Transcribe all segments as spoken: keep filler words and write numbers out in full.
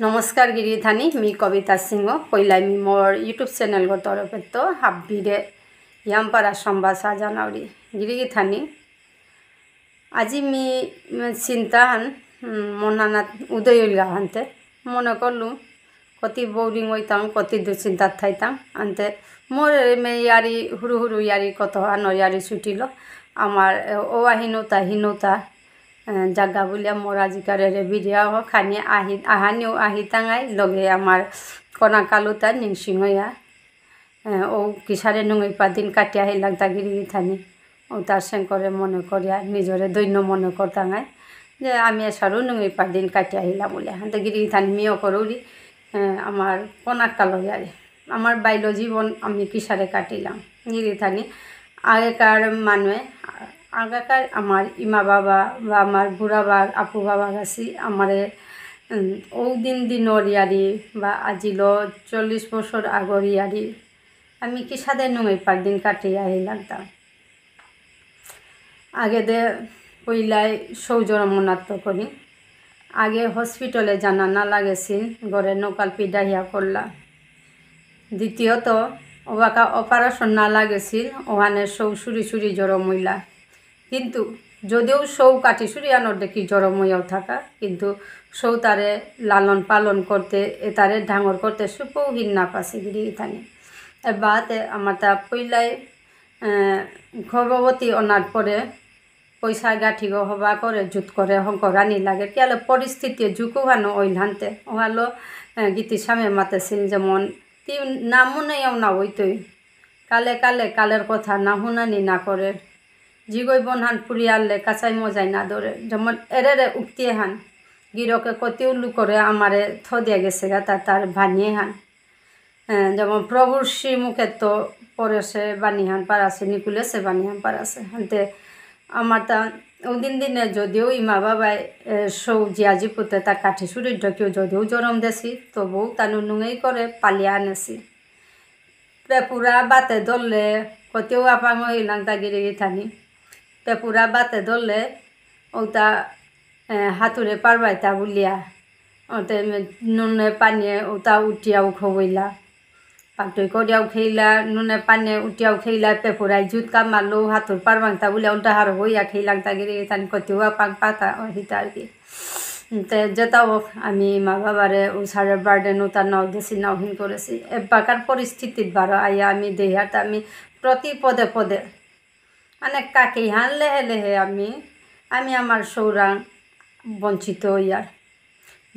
নমস্কার গিরি গিথানি, মি কবিতা সিংহ। পইলাই মি মোর YouTube channel গর তরফেত্ত হাব্বিরে ইয়ামপারা সম্ভাষা জানাউরি। গিরি গিথানি, আজি মি, উম, চিন্তাহান, উম, মনানাত উদয় ইলগা হানতে। মনে করলু, কতি boring হইতাম, কতি দুশ্চিন্তাত থাইতাম। আনতে মোর মে ইয়ারি, হুরু হুরু ইয়ারি কত আনো ইয়ারি ছুটিল। আমার, এ, ও আহিনুতা, হিনুতা, এ, জাগা বুলিয়া মোর আজিকার এরে video খানি আহি, আহানিও আহি তাঙাই, লগে আমার কনা কালুতা নিংসিং হইয়া। এ, ও কিসারে নুঙেই পাদিন কাটিয়া আহিলাং তা গিরি গিথানি। ও তার সেঙ্করে মনে করিয়া, নিজরে দৈন্য মনে করতাঙাই। যে আমি এসারও নুঙেই পাদিন কাটিয়া আহিলাম বুলিয়া। হানতে গিরি গিথানি মিও করুরি, এ, আমার কনাক কালো ইয়ারি। আমার বাইল জীবন আমি কিসারে কাটিলাম। গিরি গিথানি আগেকার মানুয়ে, আগেকার আমার ইমা বাবা বা আমার বুড়া বা আপু বাবা গাছি আমারে, উম, ও দিন দিনর ইয়ারি বা আজিল চল্লিশ বছর আগর ইয়ারি আমি কিসাদে নুঙেই পার দিন কাটিয়া আহিলাম তা। আগে দে পইলাই সৌ জরম মনাত্ত করি। আগে hospital এ জানা না লাগেছিল, ঘরে নকাল পিডাহিয়া করলা। দ্বিতীয়ত, ওবাকা operation না লাগেছিল, ওহানে সৌ সুরি সুরি জরম হইলা। কিন্তু যদিও সৌ কাটি সুরি আনোর দেখি জরম হইয়াও থাকা, কিন্তু সৌ তারে লালন পালন করতে, এ তারে ডাঙর করতে সুপৌ হিন না পাসে গিরি গিথানি। এবাতে আমার তা পইলাই, এ, গর্ভবতী অনার পরে পয়সা গাঠিগো হবা করে, জুত করে, হংকরানি লাগে। কিয়ালে পরিস্থিতি জুকু হানো ওইল হানতে। ওহালো, এ, গীতি স্বামী মাতেছিল যেমন, তি না মনে ইয়াও না ওইতই। কালে কালে কালের কথা না হুনানি না করে। জিগই বনহান পুরিয়ালে কাঁচাই মজাই না ধরে। যেমন এরেরে উক্তি হান। গিরকে কতিউ লুকরে আমারে থ দিয়া গেছে গা তা তার ভানিয়ে হান। এ, যেমন প্রভুর শ্রীমুখে তো পড়েছে বাণীহান পারাছে, নিকুলেছে বাণীহান পারাছে। হানতে আমার তা ওদিন দিনে যদিও ইমা বাবাই, এ, সৌ জিয়াজি পুতে তা কাঠি সুরির ঢকিও যদিও জরম দেছি, তবু তানু নুঙেই করে পালিয়া আনেছি। পেপুরা বাতে ধরলে, কতিও আপাং হইলাং তা গিরি গিথানি। পেপুরা বাতে ধরলে, ওটা, এ, হাতুরে পারবাইতা বুলিয়া। ওতে নুনে পানিয়ে ওটা উঠিয়াও খবইলা। পাকটই করিয়াও খেইলা, নুনে পানিয়ে উঠিয়াও খেইলা, পেপুরাই জুত কামালো, হাতুর পারবাংতা বুলিয়া উল্টা হারো হইয়া খেইলাং তা গিরি গিথানি কতিও আপাং পাতা, ও হিতা আর কি। তে যেটা হোক, আমি মা বাবারে উসারে burden উতা নাও দেছি, নাও হিন করেছি। এবাকার পরিস্থিতিত বারো আইয়া আমি দেহাত আমি প্রতি পদে পদে, মানে কাকেই হান লেহে লেহে আমি, আমি আমার সৌরাং বঞ্চিত হইয়ার।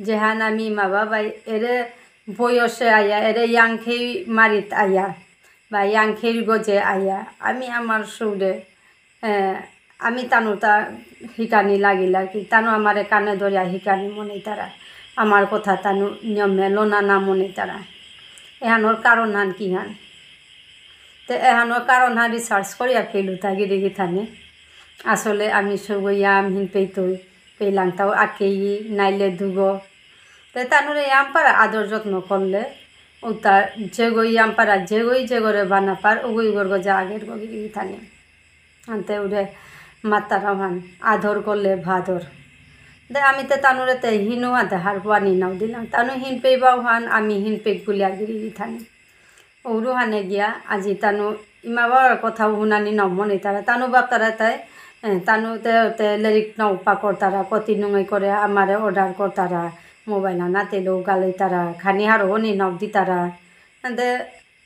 যেহান আমি মা বাবাই এরে বয়সে আইয়া, এরে ইয়াংখেই মারিত আইয়া, বা ইয়াংখেই গজে আইয়া, আমি আমার সৌরে এ, আমি তানু তা হিকানি লাগিলা কি, তানু আমারে কানে ধরিয়া হিকানি মনে তারা, আমার কথা তানু নিয়মে লোনা না মনে তারা। এহানোর কারণ হান কি হান? তে এহানোর কারণ হান research করিয়া পেলু তা গিরি গিথানি। আসলে আমি সৌগ ইয়াম হিন পেইতই, পেইলাংতাও আকেই, নাইলে দুগো। তে তানুরে ইয়াম পারা আদর যত্ন করলে, উতা যেগই ইয়াম পারা, যেগই যেগরে বানা পার, উগই গর্গ যা আগের গো গিরি গিথানি। আনতে উরে মাতারাও হান, আদর করলে ভাদর। দে আমি তে তানুরে তে হিনু আনতে হারপুয়ানি নাও দিলাম। তানু হিন পেইবাও হান, আমি হিন পেইক বুলিয়া গিরি গিথানি। ঔরু হানে গিয়া, আজি তানু ইমা বাবার কথাও হুনানি নাও মনে তারা। তানু বাপ তারা তাই, এ, তানু তে, তে লেরিক নাও পাকর তারা, কতি নুঙাই করে আমারে order কর তারা, mobile আনাতে লো গালাই তারা, খানি হারো হনি নাও দি তারা। আনতে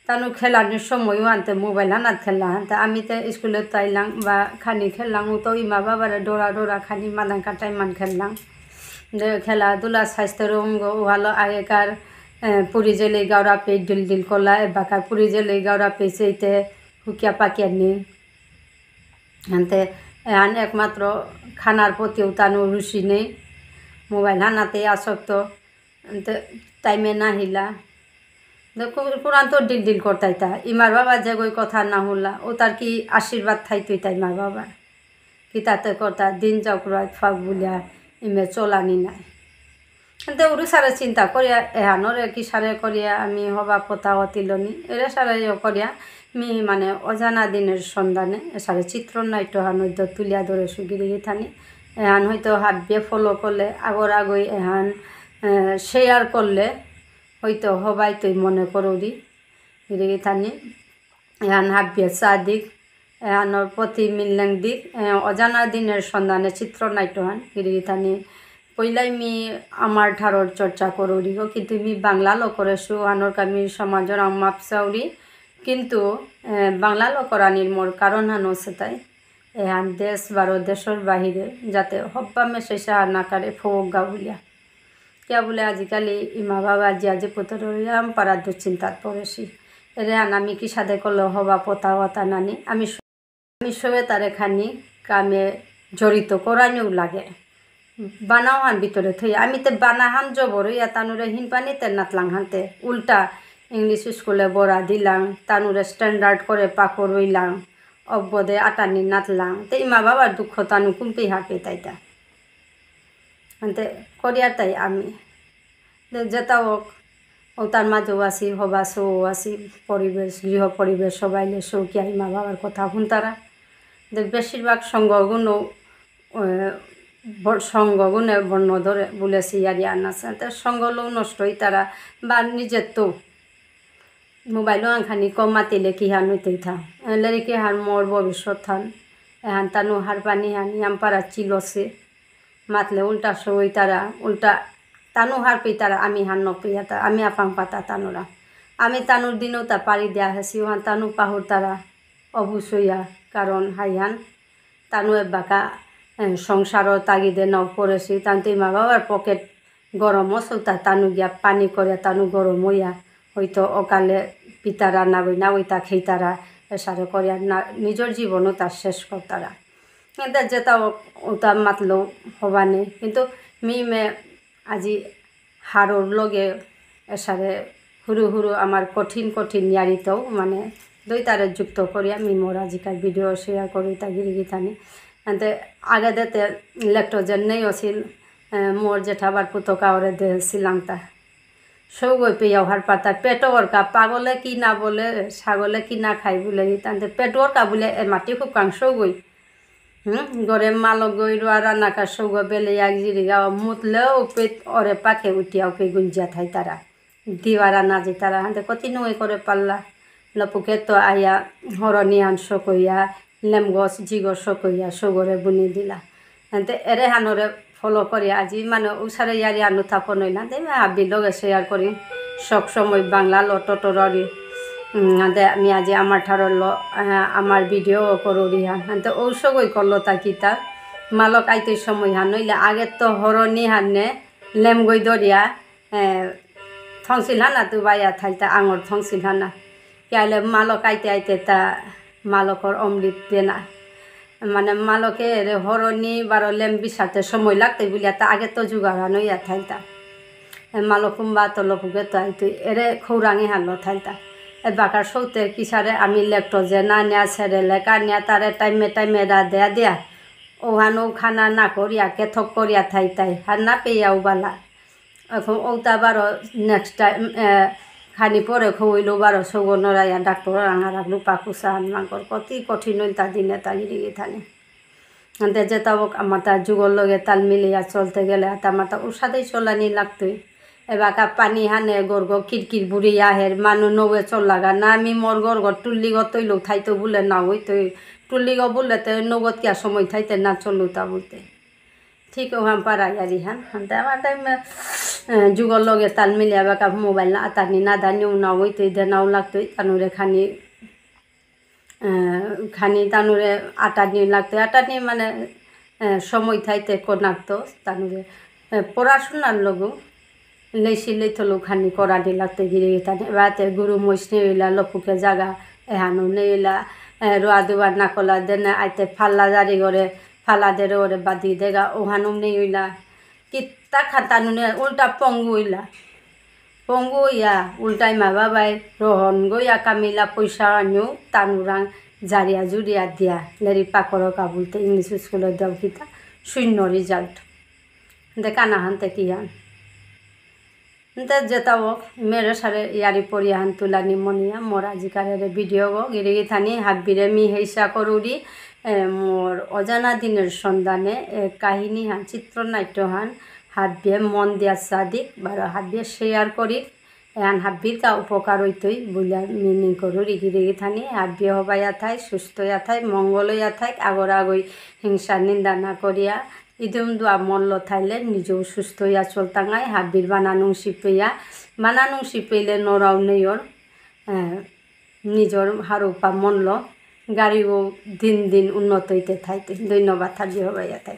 তানু খেলানির সময়ও আনতে mobile আনাত খেলা, আনতে আমি তে স্কুলে তাইলাং বা খানি খেললাং, ও তো ইমা বাবারে ডোরা ডোরা খানি মাদাং কাটাই মান খেললাং। দে খেলাধুলা স্বাস্থ্যর অঙ্গ, ওহালো আগেকার, এ, পুরি জেলে গাওরা পে ডিল ডিল কলা, এবাকার পুরি জেলে গাওরা পে সেইতে হুকিয়া পাকিয়া নেই। আনতে এহান একমাত্র খানার প্রতিও তানু রুচি নেই, mobile হানাতে আসক্ত। আনতে time এ না হিলা। দে কু-, কুরান তো ডিল ডিল করতাইতা। ইমার বাবা যেগই কথা না হুনলা, ও তার কি আশীর্বাদ থাইতই তাই মার বাবা। কিতাতে কর্তা দিন যাওক রাত ফাঁক বুলিয়া ইমে চলানি নাই। এতে উরু সারে চিন্তা করিয়া, এহানরে কি সারে করিয়া আমি হবা পতা অতিলনি, এরে সারে ইয়ে করিয়া মি মানে অজানা দিনের সন্ধানে এসারে চিত্রনাট্য হান হয়তো তুলিয়া ধরে সুগিরি গিথানি। এহান হয়তো হাবিয়ে follow করলে আগর আগই এহান আহ, share করলে হয়তো হবাই তুই মনে করুরি। গিরিগিথানি, এহান হাবিয়ে চা দিক, এহানর প্রতি মিললেং দিক, এ, অজানা দিনের সন্ধানে চিত্রনাট্যহান। গিরিগিথানি, পইলাই মি আমার ঠারর চর্চা করুরিগো, কিন্তু মি বাংলা ল করেসু, হানর কামি সমাজর আম মাপ চাউরি, কিন্তু, এ, বাংলা ল করানির মোর কারণ হানো সেতাই। এহান দেশ বারো দেশর বাহিরে যাতে হব্বা মেসেজ আহান নাকারে ফোক গাউলিয়া। কিয়া বুলে আজিকালি ইমা বাবা আজি আজি পুতর ইয়াম পারা দুশ্চিন্তাত পড়েসি। এরে আন আমি কি সাদে করলে হবা পতা হতা নানি। আমি স-, আমি সবে তারে খানি কামে জড়িত করানিও লাগে। বানাও হান ভিতরে থই। আমি তে বানা হান জবর ইয়া তানুরে হিনপানি তে নাতলাং হানতে। উল্টা ইংলিশ স্কুলে বড়া দিলাং, তানুরে standard করে পাকর রইলাং। অব্বদে আটানি নাতলাং। তে ইমা বাবার দুঃখ তানু কুম্পি হারপে তাইতা। আনতে করিয়া তাই আমি। দে যেতা হোক, ও তার মাঝেও আছি, হবা সৌ আছি, পরিবেশ, গৃহ পরিবেশ সবাইলে সৌকিয়া ইমা বাবার কথা হুনতারা। দে বেশিরভাগ সঙ্গগুণও, এ, ব-, সঙ্গগুণে বর্ণ ধরে বুলেছি ইয়ারি আনাছে। তে সঙ্গলো নষ্ট হইতারা বা নিজের তো মোবাইলও আনখানি কম মাতিলে কি হান হইতেই থা। এ, লেরিকে হান মোর ভবিষ্যৎ হান। এহান তানু হারপানি হান ইয়াম পারা চিলসে। মাতলে উল্টা সই তারা, উল্টা তানু হারপি তারা, আমি হান নপিয়া তা, আমি আপাং পাতা তানুরা। আমি তানুর দিনও তা পারি দেয়া হেসি, ওহান তানু পাহুর তারা অবশ্যইয়া, কারণ হাইহান তানু এবাকা, এ, সংসারর তাগিদে ন করেসি, তানতে ইমা বাবার পকেট গরম অসুতা, তানু গিয়া পানি করে, তানু গরম হইয়া, হয়তো অকালে পিতারা না বই না ওইতা খেইতারা, এসারে করিয়া না, নিজর জীবনও তার শেষ করতারা। কিন্তু যেতা ও-, ওতা মাতলো হবানে। কিন্তু মি মে আজি হারর লগে এসারে হুরু হুরু আমার কঠিন কঠিন ইয়ারিতেও মানে দুইতারে যুক্ত করিয়া মি মোর আজিকার video share করি তা গিরি গিথানি। আনতে আগে দেতে lactogen নেই অসিল, এ, মোর জেঠাবার পুতকা ওরে দে সিলাংতা। সৌগই পেয়াও হার পাতা, পেটো ওর কা পাগলে কি না বলে, ছাগলে কি না খাই বলে, তানতে পেটো ওর কা বলে এ মাটি খুব কাং সৌগই। হুম, গরে মালক গই রুয়া রান্না কা সৌগ বেলে এক জিরিগা, মুতলেও পেট ওরে পাখে উঠিয়া ওকে গুঞ্জিয়া থাইতারা। দিওয়ারা না জিতারা, হাতে কতি নুয়ে করে পাল্লা। লপুকে তো আয়া হরনি আন সকইয়া, লেমগছ জিগ সকইয়া, সৌগরে বুনি দিলা। এনতে এরে হানরে follow করি আজি মানে উসারে ইয়ারি আনু থাপন হইলা। দে হাবি লগে share করি। সব সময় বাংলা লো টটররি। উম, দে আমি আজি আমার ঠারর লো, আহ, আমার video করুরি হান। এনতে ঔ সগই করলো তা কিতা। মালক আইতে সময় হান হইলে আগে তো হরনি হানে লেমগই দরিয়া, আহ, থংসিল হানা তু বাইয়া থাইতা আঙর থংসিল হানা। কিয়ালে মালক আইতে আইতে তা মালকর অমৃত দেনা। মানে মালকে এরে হরনি বারো লেম বিসাতে সময় লাগতে বুলিয়া তা আগে তো জুগাড় হান হইয়া থাইতা। এ মালক কুম্বা তো লপুকে তো আইতে এরে খৌরাঙে হানলো থাইতা। এ বাকার সৌতে কিসারে আমি lactogen আনিয়া, Cerelac আনিয়া, তারে time এ time এ রা দেয়া দেয়া। ওহানো খানা না করিয়া, কেথক করিয়া থাইতাই। হার না পেয়াও বালা। এখন ওটা বারো next time, এ, খানি পরে খইলো বারো সৌগ নরাইয়া ডাক্তর আঙা রাখলো পাকুসা আন মাঙ্কর কতি কঠিন হইল তা দিনে তা গিরি গিথানি। আনতে যেটা হোক আমার তা যুগর লগে তাল মিলিয়া চলতে গেলে আর আমার তা ওর সাথেই চলানি লাগতই। এবাকা পানি হানে গর্গ কিরকির বুড়ি আহের মানু নৌয়ে চল লাগা না আমি মোর গর্গ টুল্লি গতইলো থাইতো বুলে না হইতই টুল্লি গ বুললে তে নৌগত কিয়া সময় থাইতে না চললো তা বলতে। ঠিক ওহান পারা ইয়ারি হান। হানতে আমার time, এ, যুগর লগে তাল মিলিয়া বাকা mobile না আতানি না দানি উনা ওইতই দেনাও লাগতই, তানুরে খানি, এ, খানি তানুরে আটানি লাগতই। আটানি মানে, এ, সময় থাইতে কোনাকতো তানুরে, এ, পড়াশোনার লগু লেসি লেথলো খানি করানি লাগতে গিরি গিথানি। এবাতে গুরু মইসনে হইলা লপুকে জাগা, এহানো নেইলা, এ, রোয়া দুবার না কলা দেনে আইতে ফাল্লা জারি করে, ফাল্লা দেরে ওরে বাদি দেগা, ওহানো নেইলা। কিত্তা খাতা নুনে উল্টা পঙ্গু হইলা। পঙ্গু হইয়া উল্টাই মা বাবাই রোহন গইয়া কামিলা পয়সা আনিও তানুরাং জারিয়া জুরিয়া দিয়া, লেরি পাকরকা বলতে English স্কুলে দেও কিতা, শূন্য result। দে কানা হানতে কি হান। তে যেতাও মেরে সারে ইয়ারি পরিয়া হান তুলানি মনিয়া, মোর আজিকার এরে video গো, গিরি গিথানি হাব্বিরে মি হেইসা করুরি, এ, মোর অজানা দিনের সন্ধানে, এ, কাহিনী হান, চিত্রনাট্য হান, হাবিয়ে মন দিয়া সাদিক, বারো হাবিয়ে share করিক, এহান হাবির কা উপকার হইতই বুলিয়া মি নিঙকরু। রিগি রিগি থানি হাবিয়ে হবাইয়া থাই, সুস্থ ইয়া থাই, মঙ্গল ইয়া থাই, আগর আগই হিংসা নিন্দা না করিয়া, ইদুম দুয়া মনলো থাইলে নিজেও সুস্থ ইয়া চলতাঙাই, হাবির বানানুং সিপেয়া, বানানুং সিপেইলে নরাও নেয়র, আহ, নিজর হারৌপা মনলো, গারিও দিন দিন উন্নত হইতে থাইতে। ধন্যবাদ, হাবিয়ে হবাইয়া থাই।